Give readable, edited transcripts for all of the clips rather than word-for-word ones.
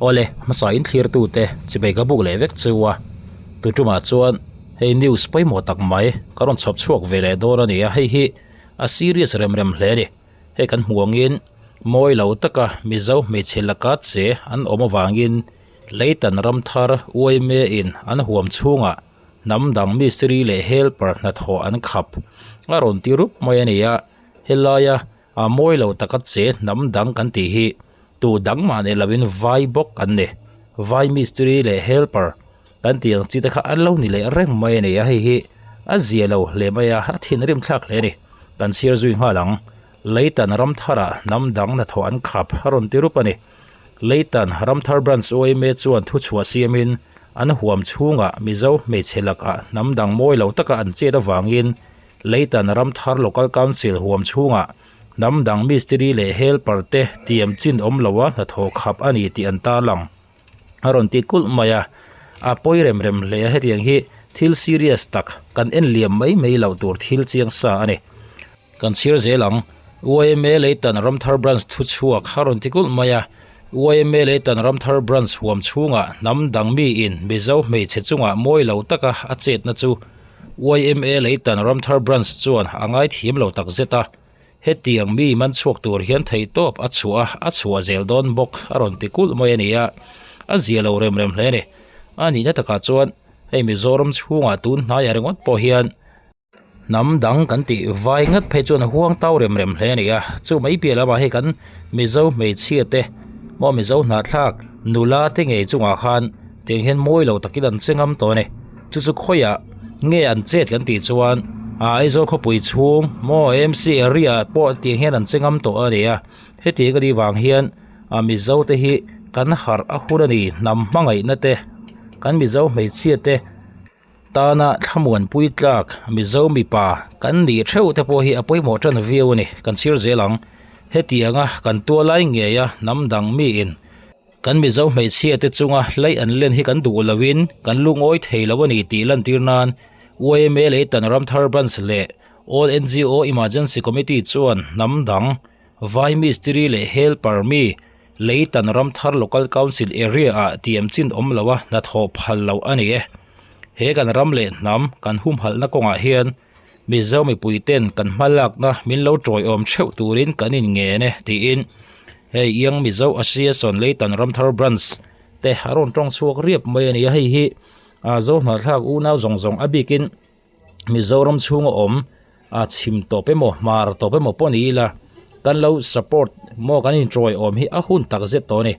Awle, hmasa in thlir tute chibei ka buk leh vek chu a, tu tumah chuan hei news pawimawh tak mai ka rawn chhawp chhuak ve leh dawn a ni a, hei hi a serious rem rem hle a ni. Hei kan hmuh angin mawi lo taka Mizo hmeichhe laka che an awm avangin Leitan Ramthar yma in an huam chhungah hnam dang mistiri leh helper hnathawh an khap a rawn ti rup mai a ni a, helaia a mawi lo taka che hnam dang kan tih hi tu dang mah nei lovin vai bawk an ni. Vai mistiri leh helper kan tih ang chi te kha an lo ni leh reng mai a ni a, hei hi a zia lo hle mai a, a thinrim thlak hle a ni. Kan chhiar zui nghal ang. Leitan Ramtharah hnam dang hnathawh an khap a rawn ti rup a ni. Leitan Ramthar Branch yma chuan thuchhuah siamin an huam chhungah Mizo hmeichhe lakah hnam dang mawi lo taka an chet avangin Leitan Ramthar Local Council huam chhungah hnam dang mistiri leh helper te tiam chin awm loa hnathawh khap a ni tih an tarlang a rawn ti kulh mai a. A pawi rem rem hle a, hetiang hi thil serious tak kan en liam mai mai loh tur thil chiang sa a ni. Kan chhiar zel ang. Yma Leitan Ramthar Branch thuchhuak a rawn ti kulh mai a. Yma Leitan Ramthar Branch huam chhungah hnam dang miin Mizo hmeichhe chungah mawi lo taka a chetna chu yma Leitan Ramthar Branch chuan a ngaithiam lo tak zet a. Hetiang mi man chhuak tur hian theihtawp a chhuah a, a chhuah zel dawn bawk a rawn ti kulh mai a ni a. A zia lo rem rem hle a ni. A nihna takah chuan hei Mizoram chhungah tun hnaiah ringawt pawh hian Hnam dang kan tih vai ngat phei chuan a huang tau rem rem hle a ni a, chu mai piah lamah hei kan Mizo hmeichhia te maw Mizo hnahthlak nula te ngei chungah khan tiang hian mawi lo takin an che ngam tawh a ni. Chu chu khawiah nge an chet kan tih chuan ah Aizawl khawpui chhung maw AMC area ah pawh tiang hian an che ngam tawh a ni a, hetiang a nih vang hian ah Mizo te hi kan harh a hun a ni hnam hmangaihna te kan Mizo hmeichhia te. Tana thlamuanpui tlak Mizo mipa kan nih theuh te pawh hi a pawimawh tan viau a ni, kan chhir zel ang. Hetianga kan tualai ngeia hnam dang miin kan Mizo hmeichhia te chunga hlei an len hi kan duh loin kan lungawi thei lo a ni tih lantir nan yma Leitan Ramthar Branch leh All NGO Emergency Committee chuan hnam dang Vai mistiri leh helper mi Leitan Ramthar Local Council Area ah tiam chin awm lo a hnathawh phal loh a ni e. He kan ram leh hnam kan humhalhna kawngah hian Mizo mipui ten kan hmalakna min lo tawiawm theuh turin kan inngen e tiin hei Young Mizo Association Leitan Ramthar Branch te a rawn tawng chhuak riap mai a ni a, hei hi Zo hnahthlak unau zawng zawng a bikin Mizoram chhunga awm a chhim tawp emaw hmar tawp emaw pawh ni ila kan lo support maw kan inṭawi awm hi a hun tak zet tawh a ni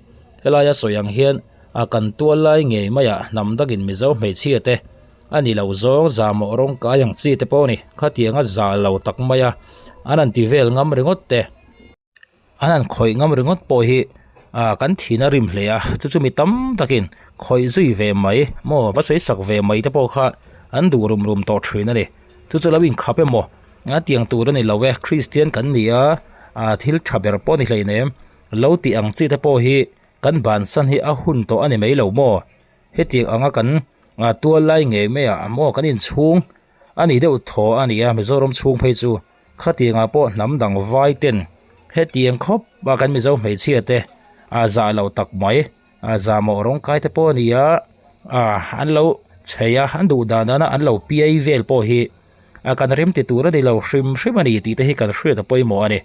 helaia sawi ang hian a kan tual lai ngei maiah hnam dangin Mizo hmeichhia te a ni lo zawng zahmawh rawng kai ang chi te pawh a ni khatianga zah lo tak maia an han ti vel ngam ringawt te. An han khawih ngam ringawt pawh hi ah kan thin a rim hle a chu chu mi tam takin khawih zui ve mai maw va sawi sak ve mai te pawh kha an duh rum rum tawh thin a ni chu chu lo inkhap emaw a tiang tur a ni lo e Kristian kan ni a ah thil tha ber pawh a ni hleinem lo tih ang chi te pawh hi kan bansan hi a hun tawh a ni mai lo maw hetiang anga kan ah tual lai ngei mai ah maw kan inchhung a ni deuh thaw a ni a Mizoram chhung phei chu. Khatiangah pawh hnam dang vai ten hetiang khawp a kan Mizo hmeichhia te a zah lo tak mai, a zahmawh rawng kai te pawh a ni a, a an lo chei a, an duh dan dan a an lo piai vel pawh hi a kan rem ti tur a ni lo hrim hrim a ni tih te hi kan hriat a pawimawh a ni.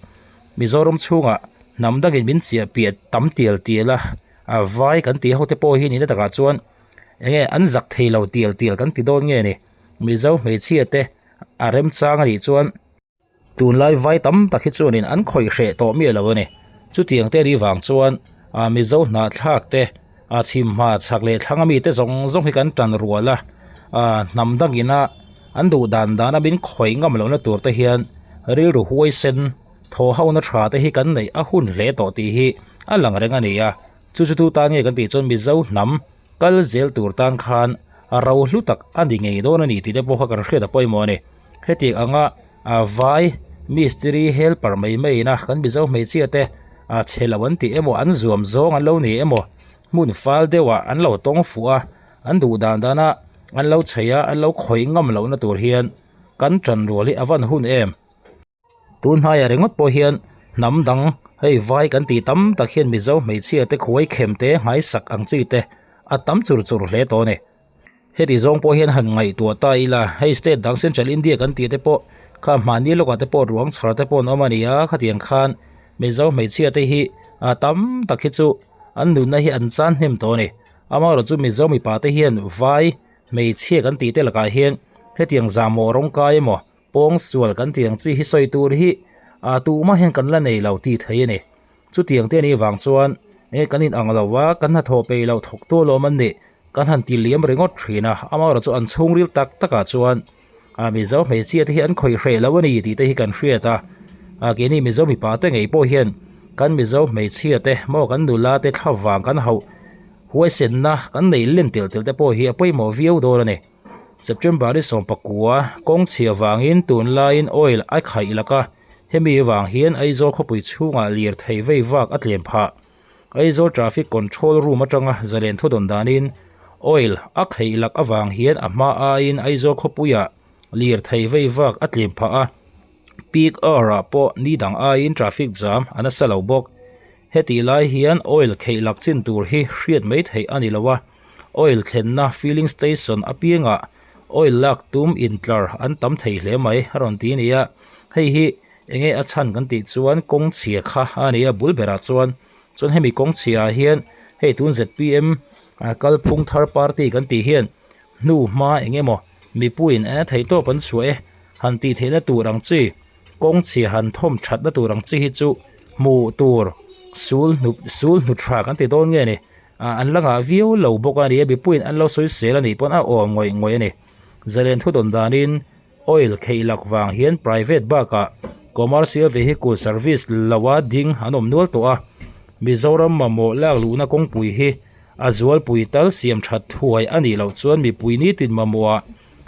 Mizoram chhungah hnam dangin min chiah piah tam tial tial a, a vai kan tih ho te pawh hi nihna takah chuan eng nge an zak thei lo tial tial kan ti dawn nge ni. Mizo hmeichhia te a remchang a nih chuan tunlai vai tam tak hi chuanin an khawih hreh tawh miah lo a ni. Chutiang te a nih vang chuan ah Mizo hnahthlak te ah chhim hma chhak leh thlang ami te zawng zawng hi kan tan rual a, ah hnam dangin a an duh dan dan a min khawih ngam lohna tur te hian rilru huaisen thaw hona tha te hi kan neih a hun hle tawh tih hi a lang reng a ni a. Chu chu tu tan nge kan tih chuan Mizo hnam Kal zel tur tan khan a ro hlu tak a ni ngei dawn a ni tih te pawh kha kan hriat a pawimawh a ni. Hetiang anga a vai mistiri helper mai mai ina kan Mizo hmeichhia te a chhe lo an tih emaw an zuam zawng an lo ni emaw hmun fal deuhah an lo tawng fuh a, an duh dan dana an lo chei a an lo khawih ngam lohna tur hian kan tan rual hi a van hun em. Tun hnaiah ringawt pawh hian hnam dang Hei vai kan tih tam tak hian Mizo hmeichhia te khuai khem te nghaisak ang chi te a tam chur chur hle tawh a ni. Heti zawng pawh hian han ngaihtuah ta ila, hei state dang Central India kan tih te pawh kha hmahni lawkah te pawh ruang chhar te pawh an awm a ni a, khatiang khan Mizo hmeichhia te hi a tam tak hi chu an nunna hi an chan hnem tawh a ni. Amaherawhchu chu Mizo mipa te hian vai hmeichhia kan tih te lakah hian hetiang zahmawh rawngkai emaw pawng sual kan tih ang chi hi sawi tur hi ah tuhmah hian kan la nei lo tih thei a ni. Chutiang te anih vang chuan enge kan in ang lo a, kan hnathawh peih loh thawk tu alawm an nih kan han ti liam ringawt thin a, amaherawhchu chu an chhungril tak takah chuan ah Mizo hmeichhia te hi an khawih hreh lo a ni tih te hi kan hriat a, ah keini Mizo mipa te ngei pawh hian kan Mizo hmeichhia te maw kan nula te thla vang kan hauh huaisenna kan nei len telh telh te pawh hi a pawimawh viau dawn a ni. September ni 19 kawng chhia vangin tunlaiin oil a khaih lak a, hemi vang hian Aizawl khawpui chhungah lirthei vei vak a tlem phah. Aizawl Traffic Control Room atanga zalen thudawn danin oil a khaih lak avang hian a hma aiin Aizawl khawpuiah lirthei vei vak a tlem phah a, peak hour ah pawh ni dang aiin traffic jam a nasa lo bawk. Hetih lai hian oil kheih lak chin tur hi hriat mai theih a ni lo a, oil thlenna filling station apiangah oil lak tum intlar an tam thei hle mai a rawn ti a ni a, hei hi enge a chhan kan tih chuan kawng chhia kha a ni a bul berah chuan chuan hemi kawng chhia ah hian hei tun zpm kalphung thar party kan tih hian hnu hma eng emaw mipuiin a theihtawp an chhuah e han tih theihna tur ang chi. Kawng chhia han thawm thatna tur ang chi hi chu hmuh tur sul hnu sul hnu tha kan ti dawn nge ni ah an la ngah viau lo bawk a ni a mipuiin an lo sawi sel a nih pawn a awm ngawih ngawih a ni zalen thu dawn danin oil kheih lak vang hian private bakah commercial vehicle service loa ding an awm nual tawh a Mizoram mamawh lak luhna kawngpui hi a zualpui tal siam that thuai a nih loh chuan mipui nitin mamawhah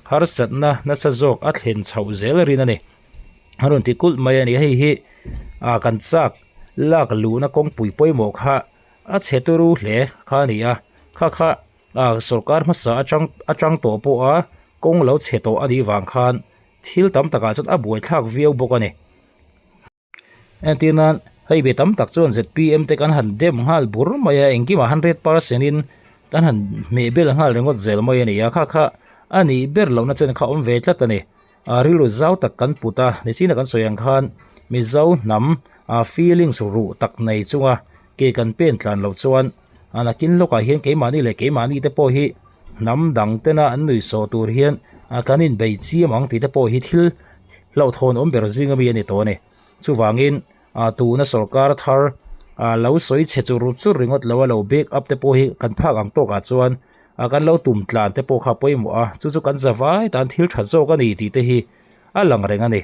harsatna nasa zawk a thlen chhoh zel rin a ni. A rawn ti kulh mai a ni. Hei hi ah kan chak lak luhna kawngpui pawimawh kha a chhe turu hle kha a ni a. Kha kha ah sorkar hmasa atang atang tawh pawha kawng lo chhe tawh a nih vang khan thil tam takah chuan a buaithlak viau bawk a ni. Entir nan hei be tam tak chuan zpm te kan han dem nghal bur mai a engkimah 100% in kan han hmeh bel nghal ringawt zel mai a ni a kha kha a nih ber lohna chen kha awm ve tlat a ni a rilru zau tak kan put a nichina kan sawi ang khan mizo hnam a feelings ruh tak nei chunga ke kan pen tlan loh chuan a nakin lawkah hian keimahni leh keimahni te pawh hi hnam dang tena an nuih sawh tur hian a kan inbei chiam ang tih te pawh hi thil hlauhthawn awm ber zing ami a ni tawh a ni. Chuvangin ah tuna sorkar thar ah lo sawi chhe chur chur ringawt lo a lo back up te pawh hi kan phak ang tawkah chuan ah kan lo tum tlan te pawh kha a pawimawh a, chu chu kan zavai tan thil tha zawk a ni tih te hi a lang reng a ni.